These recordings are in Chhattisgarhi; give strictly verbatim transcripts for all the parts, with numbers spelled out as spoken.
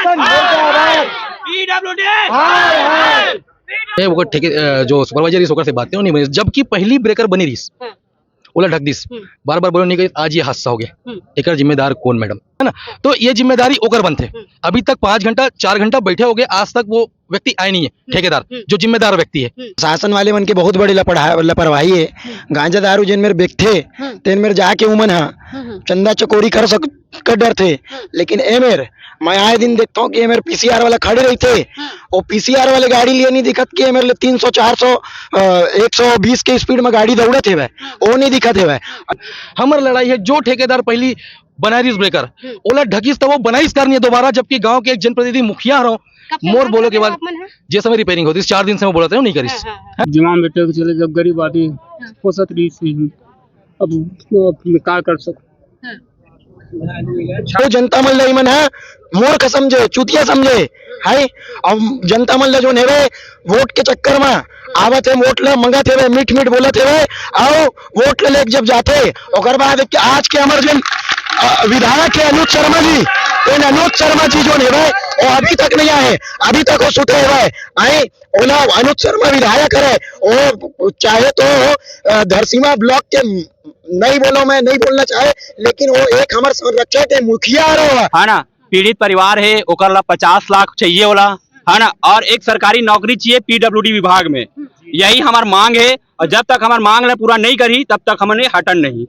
पीडब्ल्यूडी। ये वो ठेके, अ, जो सुपरवाइजर रहिस, ओकर से बातें नहीं बनी, जबकि पहली ब्रेकर बनी रहिस, हाँ। ओला ढक दिस। हम्म। बार बार बोले नहीं गए, आज ये हादसा हो गया। हम्म। एकर जिम्मेदार कौन मैडम, है ना? तो ये जिम्मेदारी ओकर बनथे। हम्म। अभी तक पाँच घंटा, चार घंटा बैठे हो गए, आज तक वो व्यक्ति आए नहीं है, हम्म। ठेकेदार, हम्म। जो जिम्मेदार व्यक्ति है। हम्म। शासन वाले मन के बहुत बड़ी लापरवाही है। हम्म। गांजा दारू जेन मेर बेचथे, हम्म। तेन मेर जाके उमन हा हम्म, हम्म। चंदा चकोरी कर सक-, कर डरथे। हम्म। लेकिन ए मेर मैं आए दिन देखता हूँ कि ए मेर पीसीआर वाला खड़े रहिथे, हम्म। वो पीसीआर वाले गाड़ी लिए नहीं दिखत कि ए मेर ले तीन सौ, चार सौ, अ, एक सौ बीस के स्पीड में गाड़ी दौड़त हेवय, हम्म। वो नहीं दिखत हेवय। हमर लड़ाई है, जो ठेकेदार पहली बनाए रहिस ब्रेकर, हम्म। ओला ढकिस त वो बनाइस करनी है दोबारा, जबकि गांव के एक जनप्रतिनिधि मुखिया हरव, कब से मोर काम बोले कर के रहे हो बाद आप मन, हाँ? जे समय रिपेयरिंग होती, चार दिन से मैं बोलत हूँ, नहीं करिस। हाँ, हाँ, हाँ। जवान बेटे के चले, जब गरीब आदमी हाँ। पोसत रहिस नहीं, अब, अब का कर सक हाँ। वो जनता मन ल इमन ह मूर्ख समझे, चुतिया समझे, है। अब जनता मन ल जोन हेवे, वोट के चक्कर म आवत हे, वोट ल मंगत हेवे, मीठ मीठ बोलत हेवे, अउ वोट ल लेके जब जाथे, ओकर बाद एक आज के हमर जोन, अ, विधायक हे अनुज शर्मा जी, तेन अनुज शर्मा जी जोन हेवे, वो अभी तक नहीं आए, अभी तक वो सुते हेवे, आए, ओला अनुज शर्मा विधायक हरे, वो चाहे तो, अ, धरसीमा ब्लॉक के नहीं बोलो, मैं नहीं बोलना चाहे, लेकिन वो एक हमर संरक्षक है, मुखिया हरो। हाँ ना, पीड़ित परिवार है, ओकर ला पचास लाख चाहिए ओला, है ना, और एक सरकारी नौकरी चाहिए पीडब्ल्यूडी विभाग में, यही हमार मांग है। और जब तक हमार मांग ला पूरा नहीं करी, तब तक हमने हटन नहीं।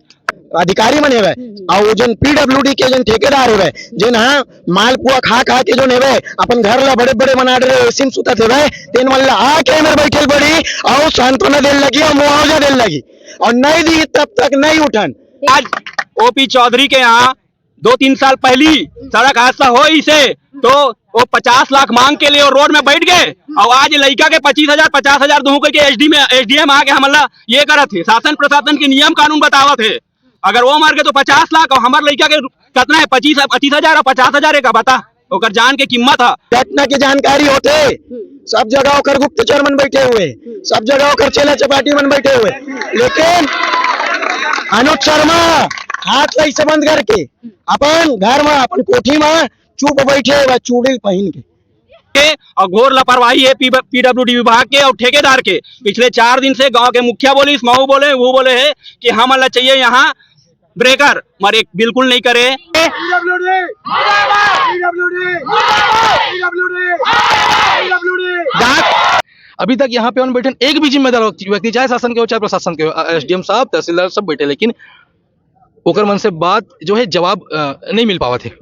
अधिकारी मन हेवय, अउ वो जन पीडब्ल्यूडी के जन ठेकेदार हेवय, जेन हा मालपुआ खा खा के जोन हेवय, अपन घर ला बड़े बड़े बना डरे, एसी में सुतत हेवय, तेन मन ला आके एमेर बैठे ल पड़ी, अउ सांत्वना देल लगी, अउ मुआवजा देल लगी, अउ नहीं दी तब तक नहीं उठन। आज ओपी चौधरी के यहाँ दो तीन साल पहली सड़क हादसा होइस हे, तो वो पचास लाख मांग के लिए वो रोड में बैठ गए, और आज लइका के पच्चीस हजार, पचास हजार दूं करके एसडी में, एसडीएम आके हमला ये करत हे, शासन प्रशासन के नियम कानून बतावत हे। अगर वो मर गए तो पचास लाख, और हमार लइका के कितना है? पच्चीस, पच्चीस हजार और पचास हजार का बता, ओकर जान के कीमत है। घटना की जानकारी होते, सब जगह ओकर गुप्तचर मन बैठे हुए, सब जगह ओकर चेला चपाटी मन बैठे हुए, लेकिन अनुज शर्मा हाथ ला ऐसे बंद करके अपन घर में, अपन कोठी में चुप बैठे हुए, चूड़ी पहन के। के और घोर लापरवाही है पी-, पीडब्ल्यूडी विभाग के और ठेकेदार के। पिछले चार दिन से गांव के मुखिया बोलिस, मऊ बोले, वो बोले है कि हमन ला चाहिए यहाँ ब्रेकर, मर एक बिल्कुल नहीं करे। PWD, PWD, PWD. अभी तक यहाँ पे उन बैठे एक भी जिम्मेदार व्यक्ति, व्यक्ति चाहे शासन के हो, चाहे प्रशासन के हो, अ, एसडीएम साहब, तहसीलदार सब बैठे, लेकिन ओकर मन से बात जो है जवाब, अ, नहीं मिल पावत है।